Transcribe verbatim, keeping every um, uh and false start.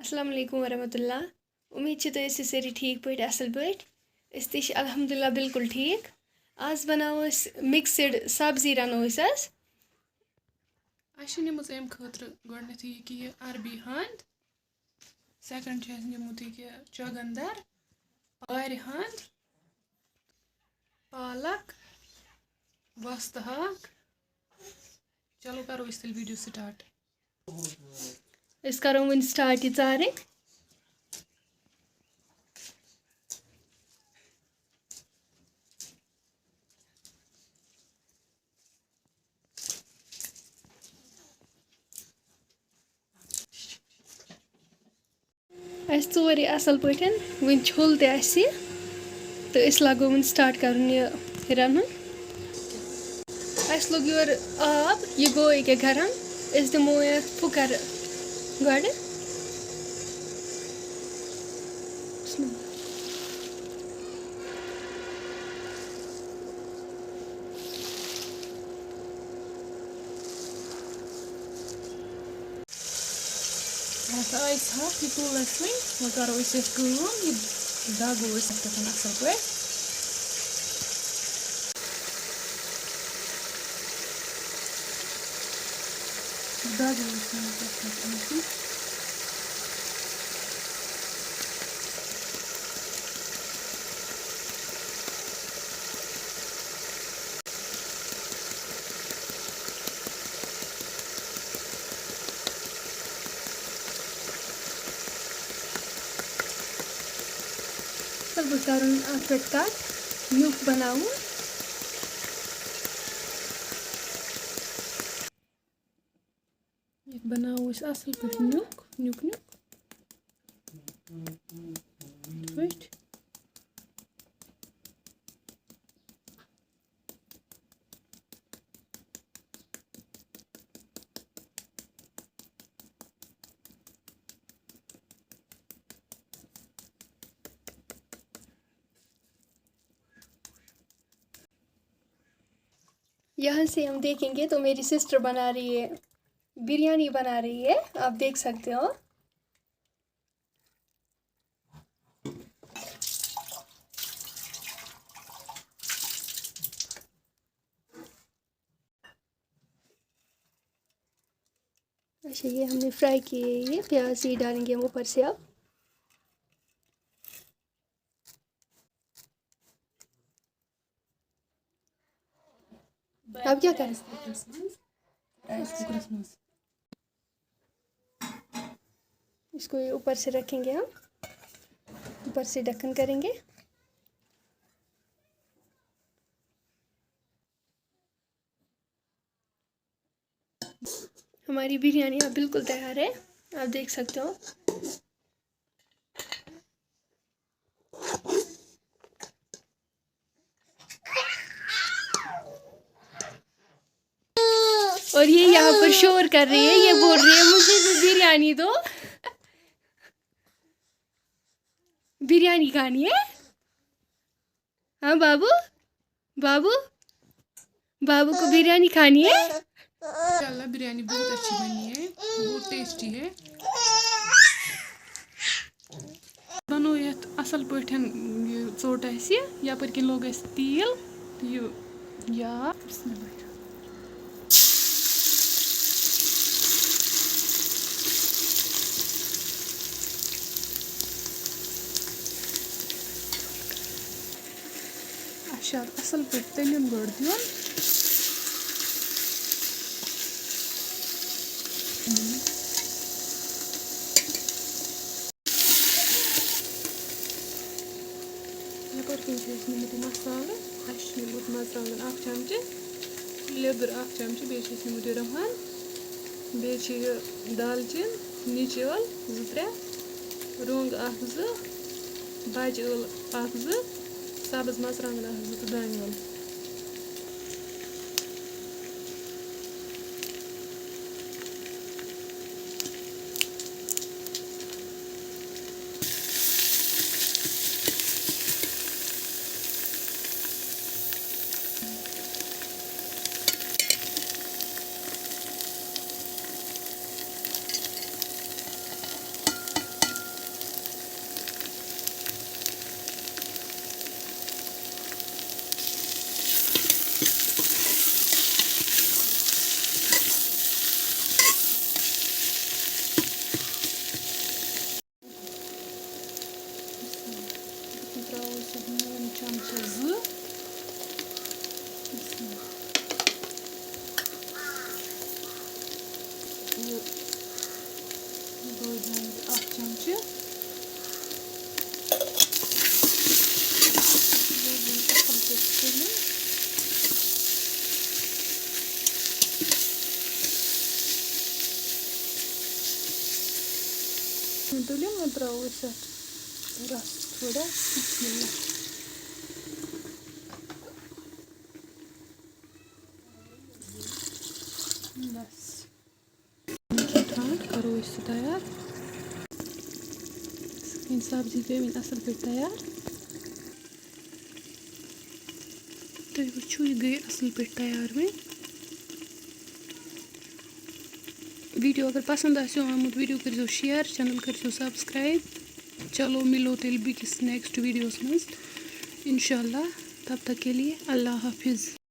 السلام علیکم ورحمۃ اللہ۔ امید چھِ تُہۍ ٲسِو سٲری ٹھیٖک پٲٹھۍ، اَصٕل پٲٹھۍ۔ أسۍ تہِ چھِ الحمدللہ بالکل ٹھیٖک۔ آز بَناوو أسۍ مِکسٕڈ سبزی، رَنو أسۍ آز۔ اَسہِ چھِ نِمٕژ اَمہِ خٲطرٕ گۄڈٕنٮ۪تھٕے یہِ کہِ یہِ عربی ہَنٛد، سیکنڈ چھُ اَسہِ نیُمُت یہِ کہِ چۄگَندَر، وارِ ہَنٛد، پالک، وۄستہٕ ہاکھ۔ چلو کَرو أسۍ تیٚلہِ ویٖڈیو سٹارٹ۔ أسۍ کَرو وۄنۍ سٹارٹ یہِ ژارٕنۍ۔ اَسہِ ژور یہِ اَصٕل پٲٹھۍ، وۄنۍ چھوٚل تہِ اَسہِ یہِ، تہٕ أسۍ لاگو وۄنۍ سٹارٹ کَرُن یہِ رَنُن۔ اَسہِ لوٚگ یورٕ آب، یہِ گوٚو ییٚکیٛاہ گرم۔ أسۍ دِمو یَتھ پھُکَر گۄڈٕ۔ بسم اللہ۔ اَتھ آیہِ ژھَٹھ، یہِ تُل اَسہِ وۄنۍ۔ وۄنۍ کَرو أسۍ یَتھ کٲم، یہِ دَگو أسۍ اَتھ پٮ۪ٹھ اَصٕل پٲٹھۍ۔ دَگو أسۍ وۄنۍ اَتھ پٮ۪ٹھ اَصٕل پٲٹھۍ۔ اَصٕل پٲٹھۍ کَرُن اَتھ پٮ۪ٹھ کَٹ، نیُک بَناوُن۔ یَتھ بَناوو أسۍ اَصٕل پٲٹھۍ نیُک، نیُک، نیُک۔ یِتھ پٲٹھۍ۔ یہاں سے ہم دیکھیں گے تو میری سسٹر بنا رہی ہے، بریانی بنا رہی ہے، آپ دیکھ سکتے ہو۔ اچھا، یہ ہم نے فرائی کیے، یہ پیاز یہ ڈالیں گے ہم اوپر سے اب۔ اب کیا کریں؟ رائس کوکرس منٛز۔ اس کو یہ اوپر سے رکھیں گے ہم، اوپر سے ڈھکن کریں گے۔ ہماری بریانی اب بالکل تیار ہے، آپ دیکھ سکتے ہو۔ اور یہ یہاں پر شور کر رہی ہے، یہ بول رہی ہے مجھے بھی بریانی دو۔ بریانی کھانی ہے؟ ہاں بابو، بابو، بابو کو بریانی کھانی ہے؟ ماشاءاللہ، بریانی بہت اچھی بنی ہے، بہت ٹیسٹی ہے۔ بنو یتھ اصل پٲٹھۍ یہِ ژوٚٹ اسہِ، یپٲرۍ کِنۍ لوٚگ اسہِ تیٖل، یہِ یا بسم اللہ۔ اچھا، اصل پٲٹھۍ تٔلیُن گۄڈٕ دیُن۔ یپٲرۍ کِنۍ چھُ اَسہِ نیُمُت یہِ مصالہٕ، اَسہِ چھُ نیُمُت مرژٕوانٛگن اکھ چمچہٕ، لیٚدٕر اکھ چمچہٕ، بیٚیہِ چھُ اَسہِ نیُمُت یہِ رُہن، بیٚیہِ چھِ یہِ دالچیٖن، نِچہِ ٲل زٕ ترٛےٚ، رۄنٛگ اکھ زٕ، بجہِ ٲل اکھ زٕ، سبٕز مرژٕوانٛگن اکھ زٕ تہٕ دانہِ ول۔ اَکھ چمچہٕ۔ یہِ گوٚو اَصٕل پٲٹھۍ تٔلِتھ۔ تُلِو، وۄنۍ ترٛاوو أسۍ اَتھ رَس تھوڑا۔ بسم اللہ۔ بس۔ ٹھانٛڈ کَرو أسۍ سُہ تیار۔ سٲنۍ سبزی گٔے وۄنۍ اَصٕل پٲٹھۍ تیار۔ تُہۍ وٕچھِو، یہِ گٔے اَصٕل پٲٹھۍ تیار وۄنۍ۔ ویٖڈیو اگر پَسنٛد آسیو آمُت، ویٖڈیو کٔرۍزیو share، channel کٔرۍزیو subscribe۔ چلو، مِلو تیٚلہِ بیٚکِس next videoس منٛز اِنشاء اللہ۔ تب تک کے لیے اللہ حافظ۔